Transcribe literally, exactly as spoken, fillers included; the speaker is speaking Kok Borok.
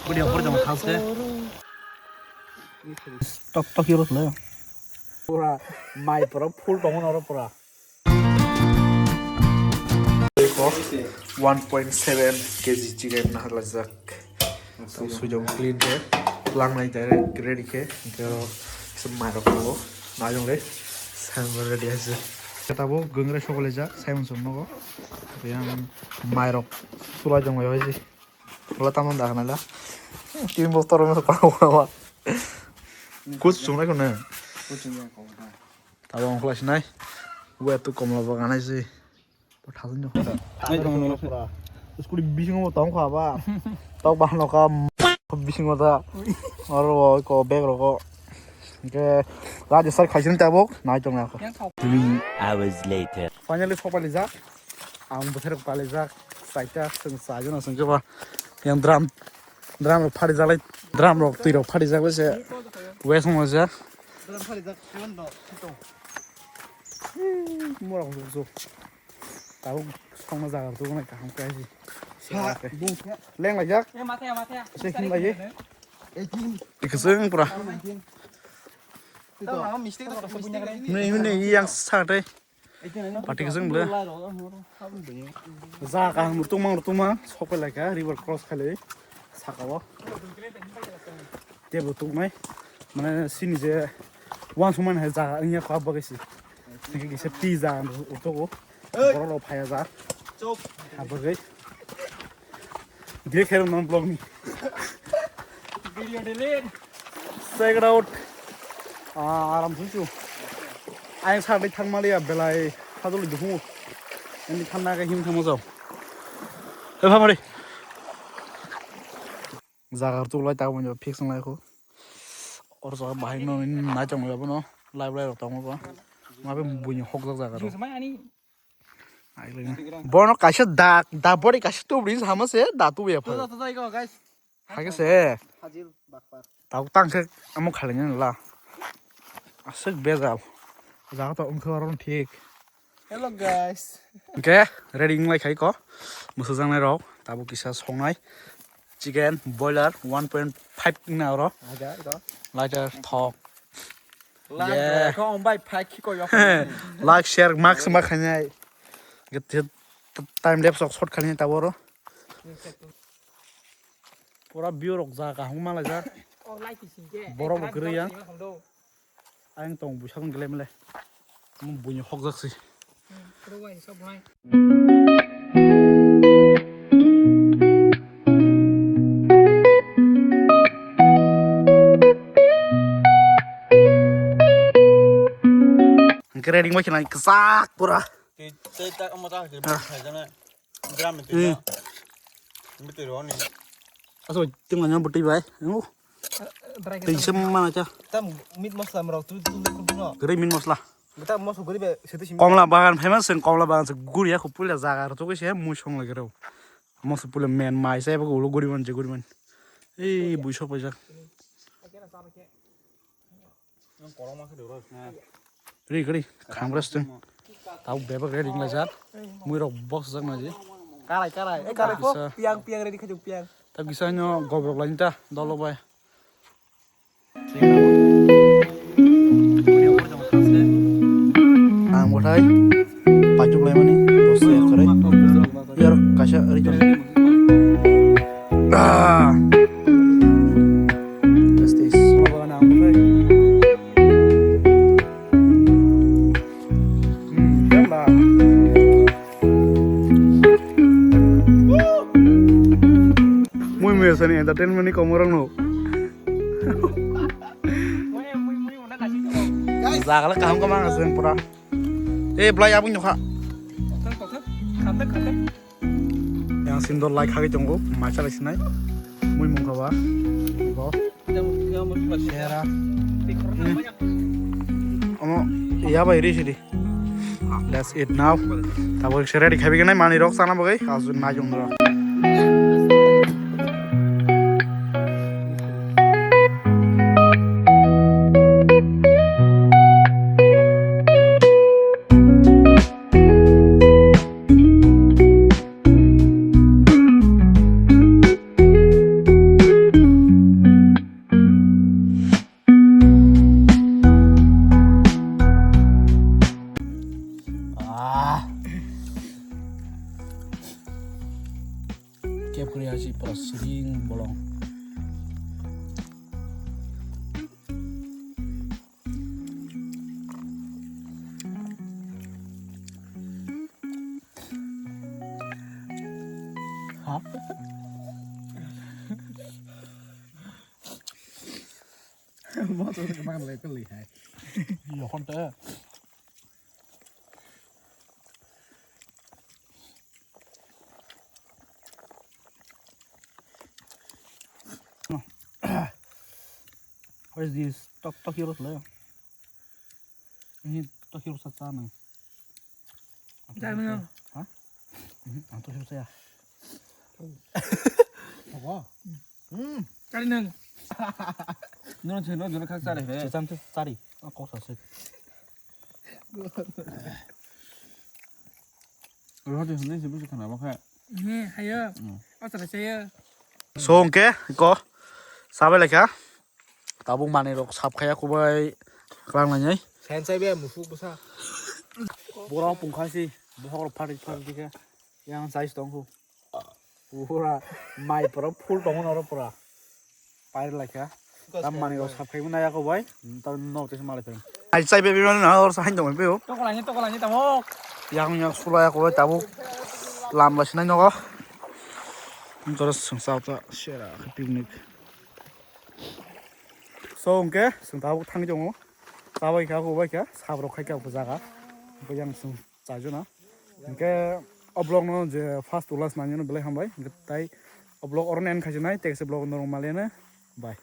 Budi opor jong thang se. Tok tok yoro le. Pura mai pura full tongo oro pura. One point seven K G chicken na halajak. Sujong clean ke, lang nai direct ready ke, ke oro kisa mai rok ko, na jong le, Simon ready ase. Kata bo gungre sokole jak, Simon song nogo. Yang mai rok sulai jong bai bai. Wala tamon da hanala. Team bo toro me pa wa. Kuch chung nai ko ne. Kuch chung nai ko na. Tabo ongkla sinai. Wa tu komla bagan ai si. Bo thasing no. Nai tong no. School bisingo bo tong kha ba. Tok ba no ka bisingo da. Aro ko bag rok ko. Ke raja sar khaisin tabok nai tong na ko. Three hours later. Finally sokpali jak. Ang bwthai rok palijak, chaita chwng chaijano chwng khe ba yang drum, drum rok pharijaklai, drum rok twi rok pharijaklai se waste wng laijak. Mura kuchuk kuchuk. Tabuk songna jaga rok tubunai kaham khe hai se. Leng laijak. Se him lai. Kwchwng pura. Hwnwi hwnwi yang sa tei. Pati kwchwng bwle. Jaga kaham rwtwngma rwtwngma sokphailai kha river cross khailai saka o. Teibo tuknai mane sini je uansukmani hai jaga wngya kha bagwi se. Hwnkhe kisa twi jaga rwtwgo. Borok rok phaiya ja. Habagwi. Delete khairok non vlog ni. Video delete. Check it out. Ah, aram susu. Ayang sa dai thang maliya belai hadol duhu. Ani thang na ga him thang mo jao. He phamari. Jaga tu lai ta mo fix ngai ko. Or jaga bahai no nai tong ya bono. Live live tong mo. Ma be buini hok jaga ro. Bono kaisa da, da body kaisa tubri sama se da tubu ya pha. Tuda, tuda, iko, guys. Hake se. Hajil, bakpar. Tau tang khe amo khalai nang la. Aswk bejal. Jaga to wngkhe oro thik. Hello, guys. Hwnkhe ready wnglai khai ko. Mwsajak nai rok. Tabuk kisa songnai. Chicken, boiler, one point five na oro. Aja, iko. Lighter, thok. Like, yeah. Kong bai phai khiko yok. Like, share, max ma khainai. Get time lapse ok short khainai taboro. Pura view rok ja kaham ma laijak. Oh, like sing ke. Borok bo kwrwi yang. Ayang tong buisabang glem le. Mo buini hokjak si. Hwnkhe ready bai khwnai kwchak pura. Tei, tei tak omo tak khe khaijana. Gram ni twi no. Twi rw ni. Aso twi manya bwtwi bai. Twi se mana cha. Tam meat masala mrok tu tu tu no. Gari meat masala. Beta moso guri be setu simi. Komla bagan famous sen komla bagan se guri ya khupul ya jaga ro to se mui song lagi ro. Moso pule men mai se ba ulo guri man je guri man. Ei bui sok paijak. Ri gari kham ras tun. Tau bebak re ring lajak. Mui rok box jak naji. Karai karai. Eh karai po. Piang piang ready khajung piang. Tak bisa nyo gobrok lain ta dolo bai. Ang bothai pajuk laimani bosse kore. Yar kaisa ri jon. Ah. Justice. Mui mui sani entertainment ni komorang no. Jagala kaham kaham ang aswng pura. Eh, belai aboni nokha. Yang sindor lai khagwi tongo, maisa lai sinai. Mui mungkha ba. Bo. Sera. Omo, ya bai ri sidi. Let's eat now. Tabuk se ready khabi gwnai manwi rok chana bagwi. Asu najong rok. Hmm, bolong. Ha? Motor ke makan lagi kali hai. Iya, konten. What is this? Tok, tok hirus le. Ini tok hirus sa sana. Jangan. Hah? Mhm, ang tok hirus ya. Apa? Hmm. Kali nang. Nang sih, nang jual khak sari he. Sesam sih sari. Aku sasik. Rohde sini sih bisa kenapa kayak? Ini, ayo. Hmm. Oh, terus ayo. So, hwnkhe, ko, sabai laikha. Tabuk manwi rok sap khaya kubai klang lainai. Sensai be musu kusa. Borok pungkha si, bohok rok pharik pharik dikhe. Yang size tong khu. Pura mai pura full tongo noro pura. Pair laikha. Tam manwi rok sap khai mwnai ako bai. Tam no tesa malai phai. Ai chai be bimani na or sain tong be o. Tokolaini, tokolaini tamo. Yang yang sulai ako bai tabuk. Lam lai sinai nogo. Jora sengsa ta sera picnic. So hwnkhe chwng tabuk thangwi tongo. Chabai kha, hubai kha, sap rok khai kha bo jaga. Bo yang chwng chaijana. Hwnkhe o vlog no je first to last nangya no belai hambai. Hwnkhe tai o vlog oro end khaijana, tei kaisa vlog norok maliya no. Bye.